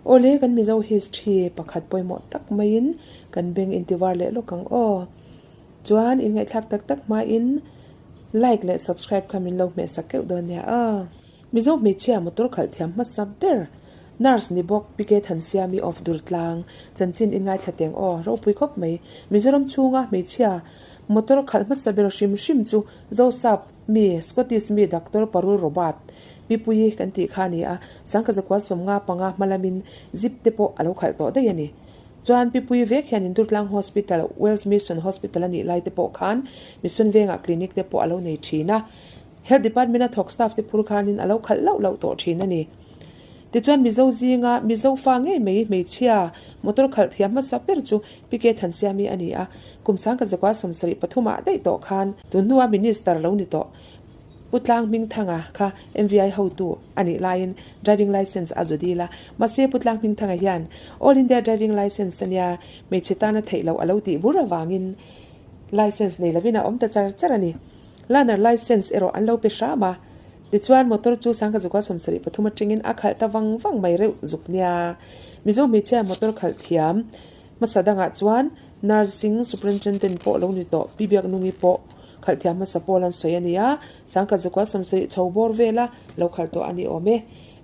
Awle kan Mizo history pakhat pawimawh tak maiin kan beng intivar leh lawk ang aw. Chuan in ngaihthlak tak tak hmain like leh subscribe kha min lo hmehsak keuh dawn nia aw. Mizo hmeichhia motor khalh thiam hmasa ber Nurse ni bawk PK Thansiami of Durtlang chanchin in ngaithla teng aw ropui khawp mai. Mizoram chhunga hmeichhia motor khalh hmasa ber hrim hrim chu Zosap mi Scottish mi Doctor Parul Robert Pipuii kan tih kha a ni a, Sangkazakua 50 panga hma lamin zip te pawh a lo khalh tawh daih a ni. Chuan Pipuii vek hian Indurtlang Hospital, Wales Mission Hospital a nih lai te pawh khan Mission vengah clinic te pawh a lo nei thin a. Health Department a thawk staff te phur khanin a lo khalh lauh lauh tawh thin a ni. Tichuan Mizo zinga Mizo fa ngei mai hmeichhia motor khalh thiam hmasa ber chu PK Thansiami a ni a, kum 1974 ah daih tawh khan tun hnua Minister lo ni tawh Pu Tlang Hmingthanga kha MVI hotu a nih laiin driving licence a zu dil a, mahse Pu Tlang Hmingthanga hian All India Driving Licence ania hmeichhe tana theih loh a lo tih bur avangin licence nei lovin a awm ta char char a ni. Learner licence erawh an lo pe hram a, tichuan motor chu 1973 atangin a khalh ta vang vang mai reuh zuk nia. Mizo hmeichhia motor khalh thiam hmasa dangah chuan Nursing Superintendent pawh lo ni tawh Pi Biaknungi pawh khalh thiam hmasa pawl an sawi a ni a, 1970 chho bawr vela lo khalh tawh a ni awm e.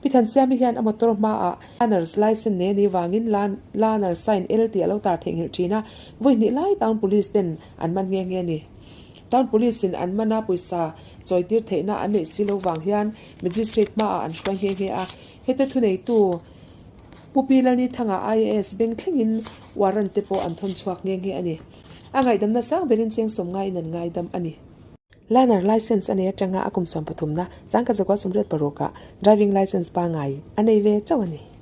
Pi Thansiami hian a motor hmaah Learner's licence nei a nih vangin Learner sign L tih a lo tar theihnghilh thin a, vawi hnih lai town police ten an man nghe nghe a ni. Town Police in an mana pawisa chawitir theihna an neih si lo vang hian Magistrate hmaah an hruai nghe nghe a. Heta thuneitu Pu Pi Lalnithanga IAS beng thlengin warrant te pawh an thawn chhuak nghe nghe a ni. A ngaihdamna sang berin cheng sawm ngaiin an ngaidam a ni. Learner Licence a nei atanga a kum 13 na 1986 ah Driving Licence pangai a nei ve chauh a ni.